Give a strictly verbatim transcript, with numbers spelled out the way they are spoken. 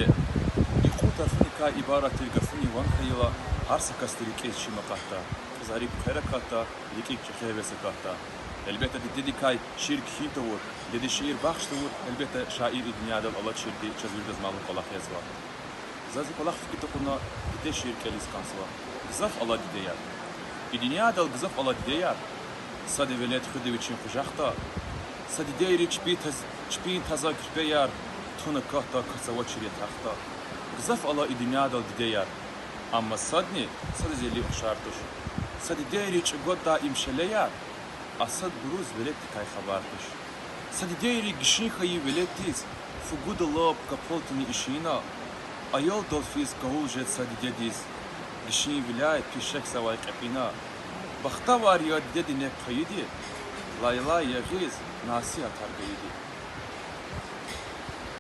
И кьуд гьарфуникай ибарат тир гафунин ван хьайила, гьар са касдин рикӀиз чим акатда, кьуьзарик хъвер акатда, рикӀик чӀехи гьевес акатда. Гьелбетда, дидедикай шиир кхьин тавур, дидедиз шиир бахш тавур, гьелбетда, шаир и дуьньядал алачирди чаз виридаз малум кӀвалах язва. Заз и кӀвалах фикирда кьуна, диде шиир кӀелиз кӀанзава. Гзаф ала дидеяр. И дуьньядал гзаф ала дидеяр. Сади велед хуьда вичин къужахда. Са дидейри чпи таз-, чпин таза куьрпеяр туна катда, кац авачир ятахда. Гзаф ала и дуьньядал дидеяр. Амма садни садаз ели ухшар туш. Са дидейри чӀугвада даим шелеяр, а садбуруз веледдикай хабар туш. Са дидейри гишин хьайи веледдиз фу гуда лап капал тини ишина, аялдал физ кавул жеда са дидедиз, гишинвиляй пис шехьзавай кьепӀина. Бахтавар я дидедин нек хъвайиди, лайлай ягъиз насигьатар гайиди.